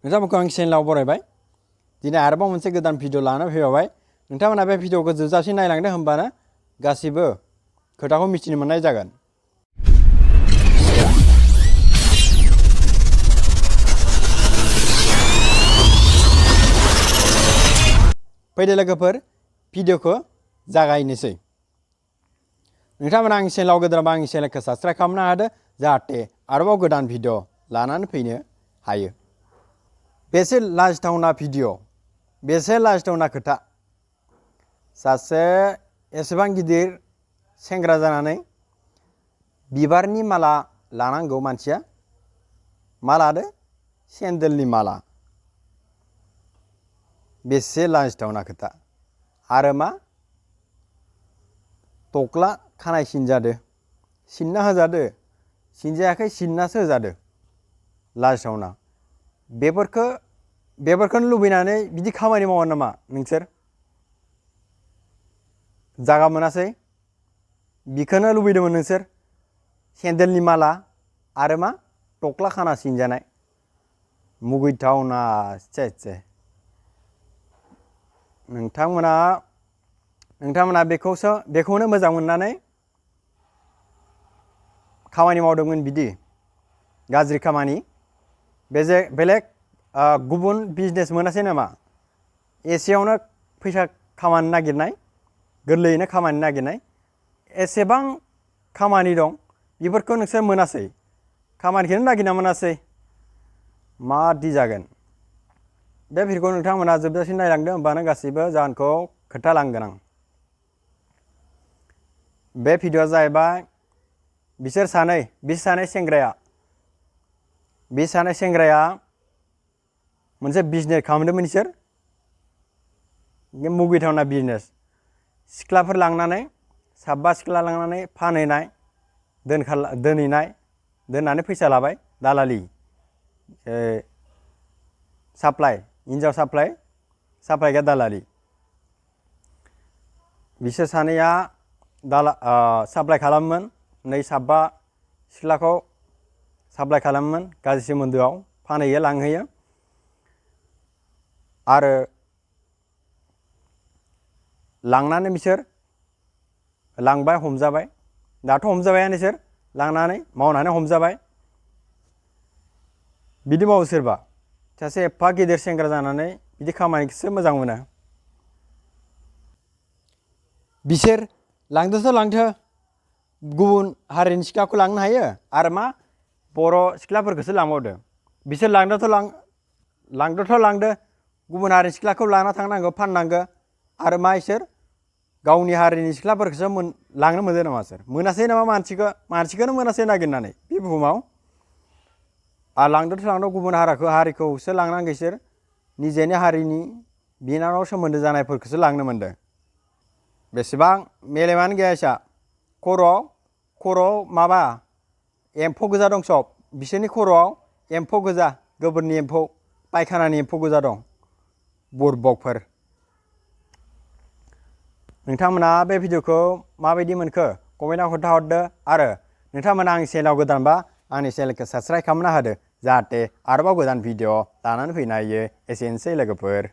नोंथांमोनखौ आं चेनेलाव बरायबाय दिनै आरोबाव मोनसे गोदान भिडिअ लाना फैबावबाय नोंथांमोना बे भिडिअखौ जोबजासिम नायलांदो होमबानो गासिबो खोथाखौ मिथिनो मोननाय जागोन। फैदो लोगोफोर भिडिअखौ जागायनोसै। नोंथांमोना आंनि चेनेलाव गोदानबा आंनि चेनेलखौ साबस्क्राइब खालामनो हादो जाहाथे आरोबाव गोदान भिडिअ लानानै फैनो हायो। बेसे लाजिथावना भिडिअ, बेसे लाजिथावना खोथा। सासे एसेबां गिदिर सेंग्रा जानानै बिबारनि माला लानांगौ मानसिया मा लादो? सेन्देलनि माला। बेसे लाजिथावना खोथा। आरो मा? टक्ला खानाय सिनजादो, सिनना होजादो, सिनजायाखै सिननासो होजादो। लाजिथावना। बेफोरखौनो लुबैनानै बिदि खामानि मावा नामा नोंसोर? जागा मोनासै? बिखौनो लुबैदोंमोन नोंसोर? सेन्देलनि माला आरो मा? टक्ला खाना सिनजानाय। मुगैथावना से। नोंथांमोना बेखौनो मोजां मोननानै खामानि मावदोंमोन बिदि गाज्रि खामानि। बेलेग गुबुन बिजनेस मोनासै नामा? एसेयावनो फैसा खामानि नागिरनाय, गोरलैयैनो खामानि नागिरनाय। एसेबां खामानि दं बेफोरखौ नोंसोर मोनासै। खामानिखौनो नागिरना मोनासै। मादि जागोन? बे भिडिअखौ नोंथांमोना जोबजासिम नायलांदो होमबानो गासैबो जाहोनखौ खोन्थालांगोन आं। बे भिडिअआ जाहैबाय बिसोर सानै सेंग्राया मोनसे बिजनेस खालामदोंमोन बिसोर। मुगैथावना बिजनेस। सिख्लाफोर लांनानै साबा सिख्ला लांनानै फानहैनाय, दोननानै फैसा लाबाय दालालि। हिन्जाव साप्लाइगा दालालि। बिसोर सानैया साप्लाइ खालामोमोन। साबा सिख्लाखौ साप्लाइ खालामोमोन गाज्रि सोमोन्दोआव फानहैयो लांहैयो। आरो लांनानै बिसोर लांबाय हमजाबाय। दाथ' हमजाबायानो बिसोर मावनानै हमजाबाय। बिदि मावो सोरबा? सासे एफा गिदिर सेंग्रा जानानै बिदि खामानिखौसो मोजां मोनो। बिसोर लांदोथ' लांदो गुबुन हारिनि सिख्लाखौ लांनो हायो आरो मा बर' सिख्लाफोरखौसो लांबावदो। बिसोर लांदो गुबुन हारिनि सिख्लाखौ लाना थांनांगौ फाननांगौ आरो मा इसोर गावनि हारिनि सिख्लाफोरखौसो लांनो मोनदों नामा? सोर मोनासै नामा? मानसिखौनो मोनासै नागिरनानै बे बुहुमाव। लांदो गुबुन हारिखौसो लांनांगौ। इसोर निजेनि हारिनि बिनानाव सोमोन्दो जानायफोरखौसो लांनो मोनदों। बेसेबां मेलेमानो गैया इसा। खर'आव माबा एम्फौ गोजा दं सब। बिसोरनि खर'आव एम्फौ गोजा, गोबोरनि एम्फौ, पायखानानि एम्फौ गोजा दं। बुरबकफोर। नोंथांमोना बे भिडिअखौ माबायदि मोनखो कमेन्टआव खोन्थाहरदो आरो नोंथांमोना आंनि चेनेलाव गोदानबा आंनि चेनेलखौ साबस्क्राइब खालामना होदो जाहाथे आरोबाव गोदान भिडिअ लानानै फैनो हायो। एसेनोसै लोगोफोर।